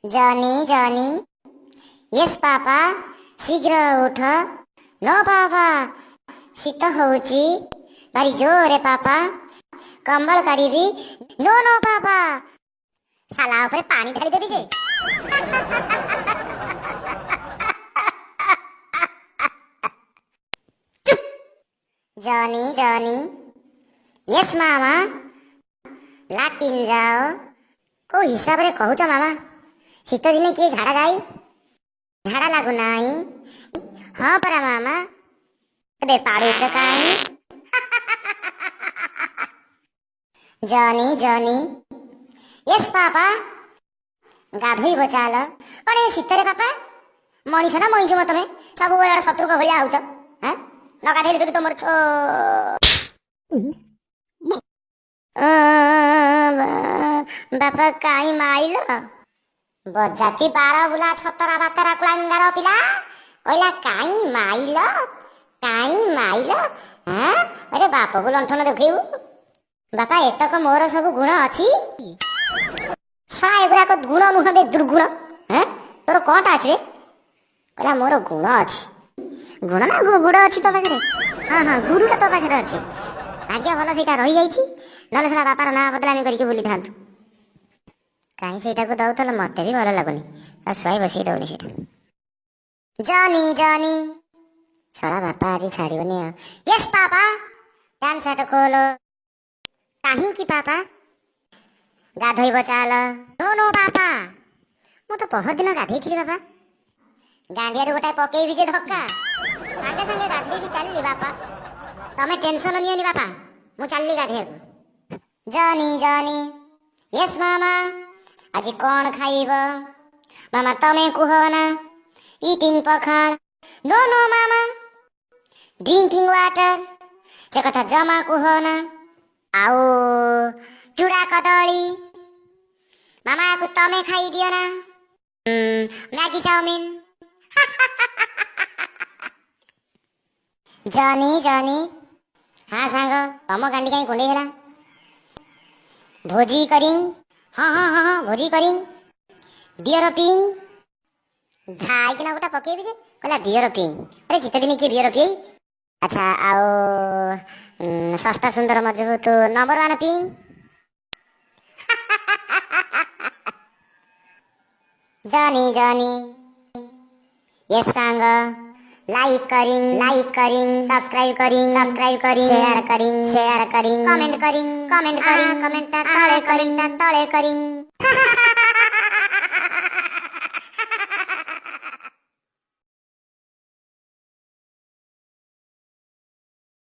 Jonny Johny, Yes papa, ଶୀଘ୍ର ଉଠ। No papa, ଶୀତ ହଉଛି ଭାରି ଜୋରେ ପାପା, କମ୍ବଳ କାଢିବି। ନୋ ନୋ ପାପା, ଶାଲା ଉପରେ ପାଣି ଢାଳିଦେବି ଯେ। ଚୁପ୍। ଜନି ଜନି, ୟେସ୍ ମାମା, ଲାଟିନ୍ ଯାଅ। କୋଉ ହିସାବରେ କହୁଛ ମାମା? ଶୀତ ଦିନେ କିଏ ଝାଡ଼ା ଯାଇ? ଝାଡ଼ା ଲାଗୁନାହିଁ। ହଁ ପରା ମାମା, ଏବେ ପାଡୁଛ କାହିଁ? ଜନି ଜନି, ୟେସ୍ ପାପା, ଗାଧୋଇବ ଚାଲ। କଣ ଏ ଶୀତରେ ବାପା? ମଣିଷ ନା ମଇଁଷି ମ ତମେ? ସବୁବେଳେ ଗୋଟେ ଶତ୍ରୁଙ୍କ ଭଳିଆ ହଉଛ। ହଁ, ନ ଗାଧେଇଲେ ସେଠୁ ତମର ଛୋ ବାପା କାଇଁ ମାଇଲ? ବଜାତି ବାର ବୁଲା ଛତରା ବାତରା କୁଳାଙ୍ଗାର ପିଲା, କହିଲା କାଇଁ ମାଇଲ, କାଇଁ ମାଇଲ। ହଁ, ଆରେ ବାପକୁ ଲଣ୍ଠନ ଦେଖେଇବୁ? ବାପା, ଏତକ ମୋର ସବୁ ଗୁଣ ଅଛି। ଶଳା, ଏଗୁଡାକ ଗୁଣ ନୁହଁ ବେ, ଦୁର୍ଗୁଣ। ହଁ, ତୋର କଣଟା ଅଛି ବେ? କହିଲା ମୋର ଗୁଣ ଅଛି। ଗୁଣ ନା ଗୁଡ଼ ଅଛି ତୋ ପାଖରେ? ହଁ ହଁ, ଗୁରୁଟା ତୋ ପାଖରେ ଅଛି। ଭାଗ୍ୟ ଭଲ ସେଇଟା ରହିଯାଇଛି, ନହେଲେ ସେଟା ବାପାର ନାଁ ବଦନାମି କରିକି ବୁଲିଥାନ୍ତୁ। କାହିଁ ସେଇଟାକୁ ଦଉଥିଲ? ମତେ ବି ଭଲ ଲାଗୁନି, ଆଉ ଶୁଆଇ ବସେଇ ଦଉନି ସେଇଟା। ଜନି ଜନି, ଶଳା ବାପା ଆଜି ଛାଡ଼ିବନି ଆଉ। ୟେସ୍ ପାପା, ପ୍ୟାଣ୍ଟ ସାର୍ଟ ଖୋଲ। କାହିଁକି ପାପା? ଗାଧୋଇବ ଚାଲ। ନୋ ନୋ ବାପା, ମୁଁ ତ ପହରଦିନ ଗାଧେଇଥିଲି ବାପା। ଗାଣ୍ଡିଆରୁ ଗୋଟାଏ ପକେଇବି ଯେ ଧକ୍କା, ସାଙ୍ଗେ ସାଙ୍ଗେ ଗାଧେଇବି ଚାଲିଲି ବାପା। ତମେ ଟେନସନ ନିଅନି ବାପା, ମୁଁ ଚାଲିଲି ଗାଧେଇବାକୁ। ଜନି ଜନି, ୟେସ୍ ମାମା, ଆଜି କଣ ଖାଇବ ମାମା ତମେ କୁହ ନା? ଇଟିଂ ପଖାଳ। ନୋ ନୋ ମାମା, ଡ୍ରିଙ୍କିଂ ୱାଟର। ସେ କଥା ଜମା କୁହ ନା। ଆଉ ଚୁଡ଼ା କଦଳୀ ମାମା, ୟାକୁ ତମେ ଖାଇଦିଅ ନା। Maggi chowmein. ଜନି ଜନି, ହଁ ସାଙ୍ଗ, ତମ ଗାଣ୍ଡି କାହିଁ କୁଣ୍ଡେଇ ହେଲା? ଭୋଜି କରିଂ। ହଁ ହଁ ହଁ ହଁ, ଭୋଜି କରିଂ, ବିୟର ପିଇଂ। ଧାଇକିନା ଗୋଟା ପକେଇବି ଯେ, କହିଲା ବିୟର ପିଇଂ। ଆରେ ଶୀତ ଦିନେ କିଏ ବିୟର ପିଏଇ? ଆଚ୍ଛା, ଆଉ ଶସ୍ତା ସୁନ୍ଦର ମଜବୁତ ନମ୍ବର 1 ପିଇଂ। ଜନି ଜନି, ୟେସ୍ ସାଙ୍ଗ, ଲାଇକ୍ କରିଂ, ଲାଇକ୍ କରିଂ, ସବସ୍କ୍ରାଇବ କରିଂ, ସବସ୍କ୍ରାଇବ କରିଂ, ସେୟାର କରିଂ, ସେୟାର କରିଂ, କମେଣ୍ଟ କରିଂ, କମେଣ୍ଟ କରିଂ, କମେଣ୍ଟ ତଳେ କରିଂ, ତଳେ କରିଂ।